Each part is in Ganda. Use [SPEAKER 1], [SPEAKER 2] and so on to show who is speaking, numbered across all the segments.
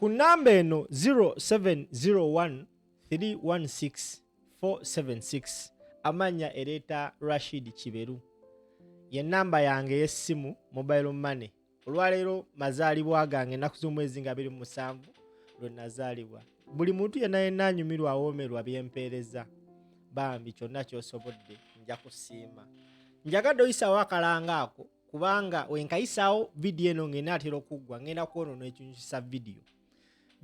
[SPEAKER 1] Ku namba eno 0701 316 476, amannya ereeta Rashid Kiberu, ye namba yange ey'essimu, mobile money. Olwaleero mazaalibwa gange, ennaku z'omwezi nga 27 lwe nazaalibwa. Buli muntu yenna yenna anyumirwa, awoomerwa byempeereza, bambi kyonna ky'osobodde nja kusiima. Njagadde oyisaawo akalanga ako, kubanga wenkayisaawo vidiyo eno ng'enaatera okuggwa, ngenda kwonoona ekinyusi vidiyo.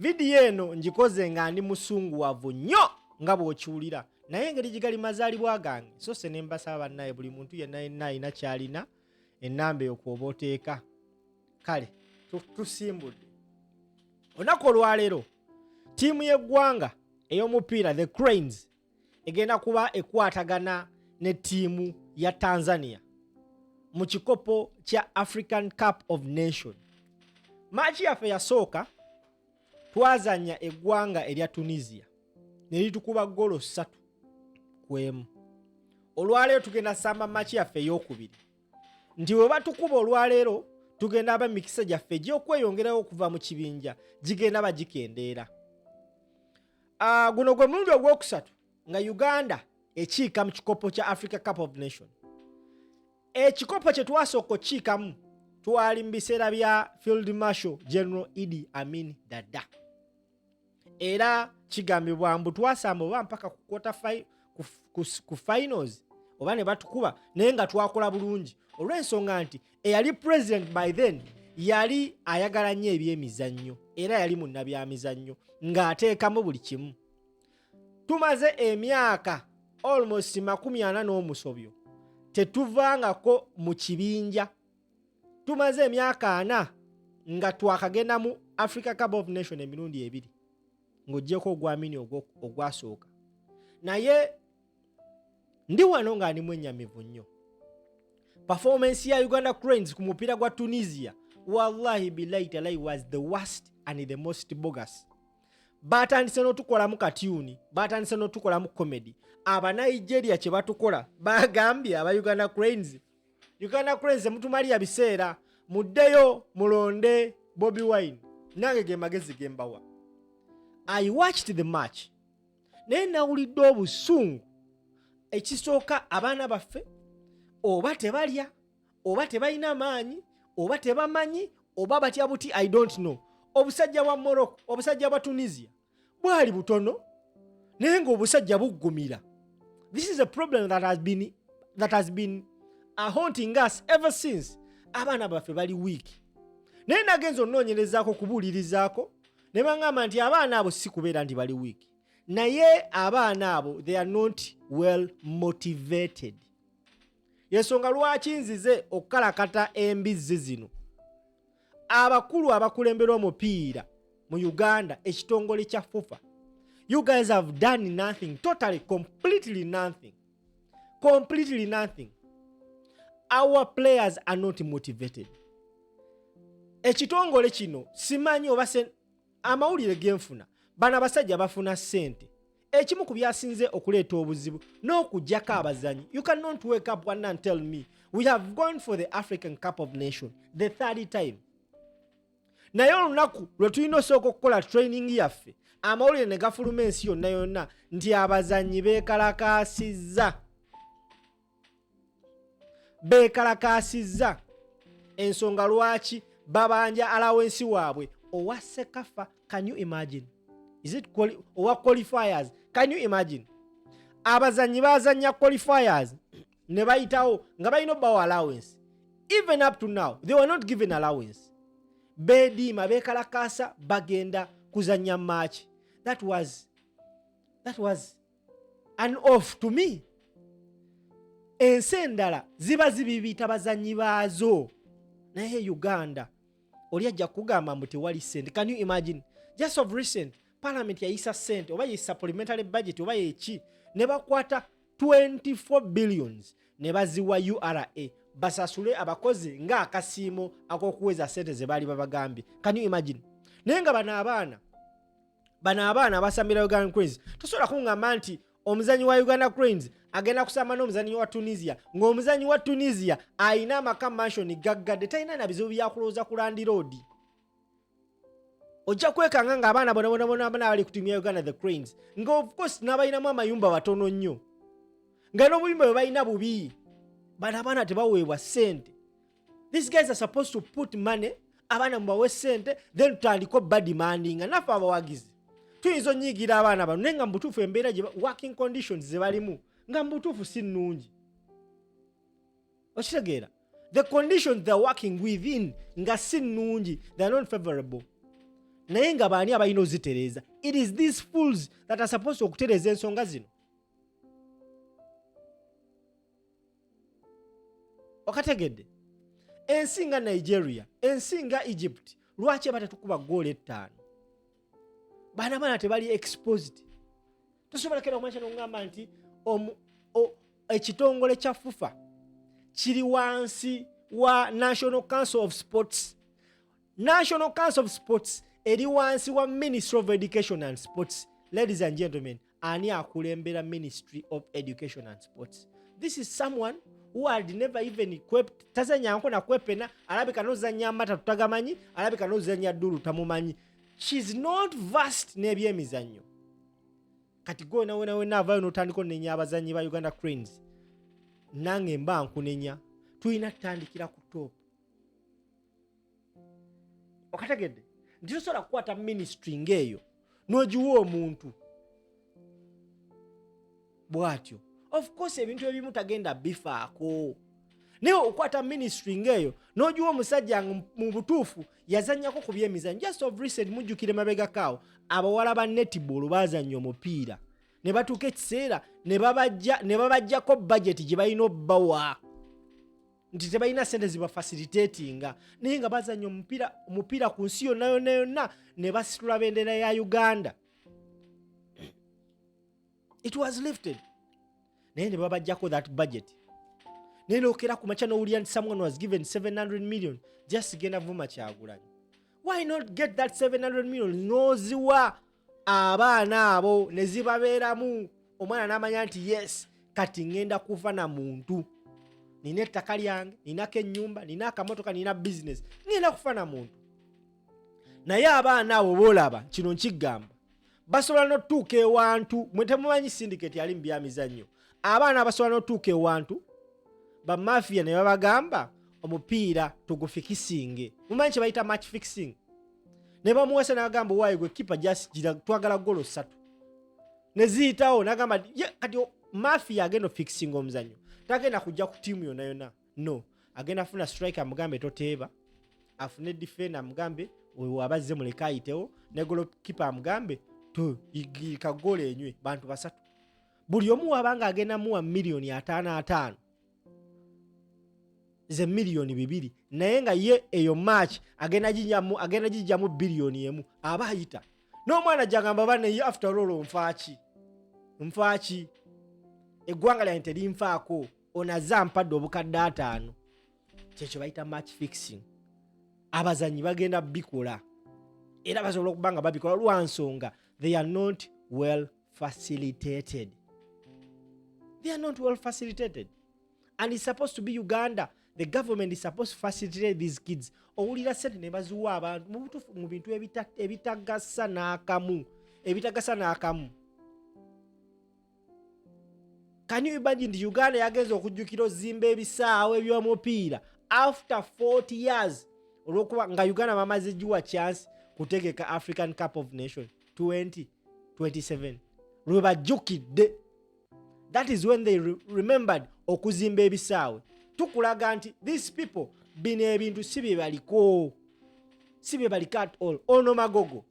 [SPEAKER 1] Vidiyo eno ngikoze nga ndi musunguwavu nnyo nga bw'okiwulira, naye engeri gigali mazaalibwa gange, so se ne mbasaba bannaye, buli muntu yenna yenna alina kyalina, ennamba eyo kwoba oteeka. Kale tusimbudde. Olunaku olwaleero ttiimu y'eggwanga ey'omupiira, the Cranes, egenda kuba ekwatagana ne ttiimu ya Tanzania mu kikopo kya African Cup of Nation. Match yaffe yasooka twazanya eggwanga erya Tunisia ne litukuba golo 3-1. Olwaleero tugenda samba match yaffe eyokubiri, nti bwe batukuba olwaleero, tugenda aba emikisa gyaffe egy'okweyongerayo okuva mu kibinja gigenda bagikendeera. Guno gwe mulundi ogwokusatu nga Uganda ekiika mu kikopo kya Africa Cup of Nation. Ekikopo kye twasooka okukiikamu twali mu biseera bya Field Marshal General Idi Amin Dada, era kigambibwa mbu twasamba oba mpaka ku quarter ku finals oba ne batukuba, naye nga twakola bulungi olw'ensonga nti eyali president by then yali ayagala nnyo ebyemizannyo, era yali munnabyamizannyo ng'ateekamu buli kimu. Tumaze emyaka almost 40 n'omusobyo tetuvangako mu kibinja. Tumaze emyaka 40 nga twakagenda mu Africa Cup of Nation emirundi ebiri, ng'oggyeko ogwamini ogwasooka. Naye ndi wano nga ndi mwennyamivu nnyo. Performance ya Uganda Cranes ku mupiira gwa Tunisia, wallahi billahi talahi, was the worst and the most bogus. Batandise n'otukolamu katyuni, batandise n'otukolamu comedy. Abanigeria kye batukola, bagambye aba Uganda Cranes, "Uganda Cranes, mutumalira biseera, muddeyo mulonde Bobi Wine." Nange ge magezi ge mbawa. I watched the match, naye nawulidde obusungu. Ekisooka, abaana baffe oba tebalya, oba tebalina maanyi, oba tebamanyi, oba batya buti, I don't know. Obusajja bwa Morocco, obusajja bwa Tunisia bwali butono, naye ng'obusajja buggumira. This is a problem that has been haunting us ever since. Abaana baffe bali weak, naye nagenza onoonyerezaako, kubuulirizaako, ne baŋŋamba nti abaana abo si kubeera nti bali weak, naye abaana abo they are not well motivated. Yensonga lwaki nzize okukalakata embizzi zino. Abakulu abakulembera omupiira mu Uganda, ekitongole kya FUFA, you guys have done nothing, totally, completely nothing, completely nothing. Our players are not motivated. Ekitongole kino simanyi oba amawulire genfuna, bano abasajja bafuna ssente. Ekimu ku byasinze okuleeta obuzibu n'okugjako abazanyi, you cannot wake up one and tell me we have gone for the African Cup of Nation the third time, naye olunaku lwe tulina osooka okukola training yaffe, amawulire ne gafuluma ensi yonna yonna nti abazanyi beekalakaasizza, beekalakaasizza. Ensonga lwaki babanja allowance waabwe owa CECAFA. Can you imagine? Is it owa qualifiers? Can you imagine? Abazanyi bazanya qualifiers ne bayitawo nga balina obbawo allowance. Even up to now they were not given allowance. Bediima, bekalakasa, bagenda kuzanya match. That was an off to me. Ensi endala ziba zibibiita bazanyi baazo, naye Uganda oli ajja kugamba mbu tewali sente. Can you imagine? Just of recent, parliament yayisa sente, oba ye supplementary budget oba yeki, ne bakwata 24 billions ne baziwa URA basasule abakozi ng'akasiimo ak'okuweza sente ze baali babagambye. Can you imagine? Naye nga bano abaana abasambira Uganda Cranes, tosobola kuŋŋamba nti omuzanyi wa Uganda Cranes agenda kusamba n'omuzanyi wa Tunisia, ng'omuzanyi wa Tunisia ayina amaka, mansion gaggadde, talina na bizibu byakulowooza ku landlord. Ojja kwekanga nga abaana bona bona bona bona abali ku tiimu ya Uganda the Cranes, nga of course n'abalinamu amayumba batono nnyo, nga n'obuyumba bwe balina bubi. Bano abaana tebaweebwa ssente. These guys are supposed to put money, abaana mubawe ssente, then tutandike obademandinga. Naffe abawagizi tuyinza onyiigira abaana bano, naye nga mu butuufu embeera gye working conditions ze balimu nga mu butuufu si nnungi. Okitegeera? The conditions they're working within nga si nnungi, they are not favorable. Naye nga baani abalina ozitereeza? It is these fools that are supposed okutereeza ensonga zino. Okategedde? Ensi nga Nigeria, ensi nga Egypt, lwaki eba tetukuba goolo 5? Baana baana tebali exposed. Tosobola kera omanyi nongamba nti ekitongole kya FUFA kiri wansi wa National Council of Sports. National Council of Sports eri wansi wa Ministry of Education and Sports. Ladies and gentlemen, ani akulembera Ministry of Education and Sports? This is someone who had never even equipped, tazanyanko nakwepena, alabika nozanya amata tutagamanyi, alabika nozanya ddulu tamumanyi. She's not vast n'ebyemizannyo. Kati gwe wena wena wena avayo n'otandika onenya abazannyi ba Uganda Cranes, nange mba nkunenya. Tulina tutandikira ku top. Okategedde nti tosobola kukwata ministry ng'eyo n'ogiwa omuntu bw'atyo. Of course ebintu ebimu tagenda bifaako, naye okwata ministry ng'eyo n'ogiwa omusajja nga mu butuufu yazannyako ku byemizannyo. Just of recent, mujjukire mabegakaawo, abawala ba netball baazannya omupiira ne batuuka ekiseera ne babajjako budget gye balina obbawa nti tebalina sente zibafacilitatinga, naye nga bazannya omupiira ku nsi yonna yonna yonna ne basitula bendera ya Uganda. It was lifted, naye ne babajjako that budget. Naye nokera ku makya n'owulira nti someone was given 700 million just genda vuma Kyagulanyi. Why not get that 700 million n'oziwa abaana abo ne zibabeeramu, omwana n'amanya nti yes, kati ŋŋenda kuva na muntu, nina ettaka lyange, ninako ennyumba, nina akamotoka, nina business, ŋŋenda kufa na muntu. Naye abaana abo boolaba kino nkigamba basobola n'otutuuka ewantu, mwe temumanyi syndicate ali mu byamizannyo. Abaana basobola n'otutuuka ewantu bamafiya ne babagamba omupiira tugufikisinge, mumanyi kye bayita match fixing, ne bamuwasa n'agamba waayi gwe kipa just gira twagala golo 3 ne ziyitawo, n'agamba ye kati mafiya agenda ofikisinga omuzannyo tagenda kujja ku ttiimu yonna yonna, no agenda afuna striker amugambe toteeba, afune defender amugambe oyo abazze muleke ayitewo, ne goalkeeper amugambe ka goolo enywe. Bantu 3 buli omu wabanga agenda muwa miliyoni ataano ataano, ze miliyoni 2, naye nga ye eyo match agenda gijjamu biliyoni 1 aba ayita n'omwana gyagamba bane ye after all nfaaki, nfaaki, eggwanga lyange terinfaako, ono azze ampadde obukadde 50. Kyekyo bayita match fixing. Abazanyi bagenda bikola era basobola okuba nga babikola lwa nsonga they are not well facilitated. They are not well facilitated and it's supposed to be Uganda, the government is supposed to facilitate these kids. Owulira sente ne baziwa abantu mu butuufu mu bintu ebitagasa n'akamu, ebitagasa n'akamu. Can you imagine nti Uganda yagenza okujjukira ozimba ebisaawe eby'omupiira after 40 years, olw'okuba nga Uganda bamaze giwa chance kutegeka African Cup of Nation 2027 lwe bajjukidde. That is when they remembered okuzimba ebisaawe. Tukulaga nti these people bino ebintu si bye baliko, si bye baliko at all. Ono Magogo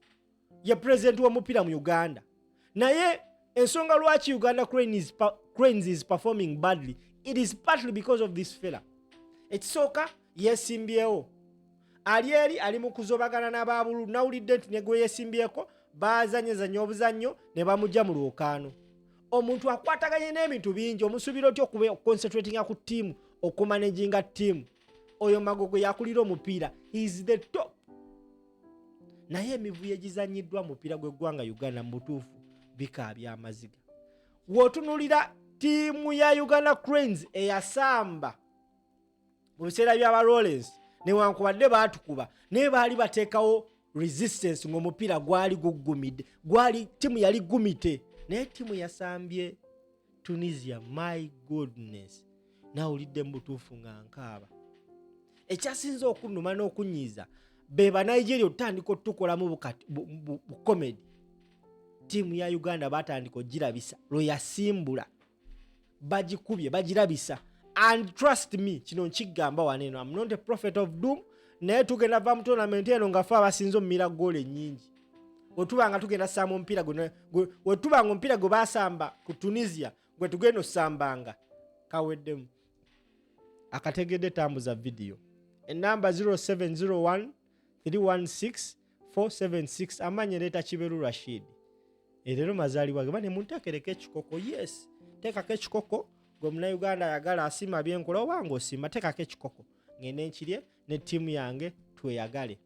[SPEAKER 1] ye president w'omupiira mu Uganda, naye ensonga lwaki Uganda Cranes is performing badly, it is partly because of this fella. Ekisooka yeesimbyewo, ali eri ali mu kuzobagana n'ababulu. Nawulidde nti ne gwe yeesimbyeko baazanyezanya obuzannyo ne bamugja mu lwokaano. Omuntu akwataganye n'ebintu bingi, omusuubira otya okuba concentratinga ku ttiimu, okumanaginga ttiimu? Oyo Magogo yakulira omupiira, is the top, naye emivuyo egizanyiddwa mu mupiira gw'eggwanga Uganda mu butuufu bikaabya amaziga. W'otunuulira ttiimu ya Uganda Cranes eyasamba mu biseera by'aba Lawrence, newankubadde baatukuba, naye baali bateekawo Resistance ng'omupiira gwali guggumidde, gwali ttiimu yali gumite, naye ttiimu yasambye Tunisia. My goodness, nawulidde mu butuufu nga nkaaba. Ekyasinze okunnuma n'okunyiiza be Banigeria otutandika otutukolamu bukomedi. Ttiimu ya Uganda batandika ogirabisa lwe yasimbula, bagikubye, bagirabisa. And trust me, kino nkigamba wano eno, am not a prophet of doom, naye tugenda va mu tournament eno nga fe abasinze omumira goolo ennyingi. Wetuba nga tugenda samba omupiira, wetuba nga omupiira gwe basamba ku Tunisia gwe tugenda osambanga, kaweddemu. Akategedde, tambuza vidiyo. Enamba 0701 316 476, amanya ereeta Kiberu Rashid. Erero mazaalibwa ge bane, munteekereko ekikoko. Yes, teekako ekikoko. Gwe Munauganda ayagala, asiima byenkola, oba nga osiima, teekako ekikoko ngende nkirye ne ttiimu yange, tweyagale.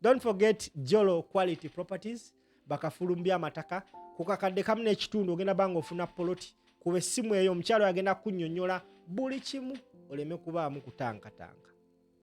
[SPEAKER 1] Don't forget Jolo Quality Properties, bakafulumbya amataka ku kakadde kamu n'ekitundu. Ogenda banga ofuna poloti. Kuba essimu eyo, omukyalo agenda kunnyonnyola buli kimu, oleme kubaamu kutankatanka.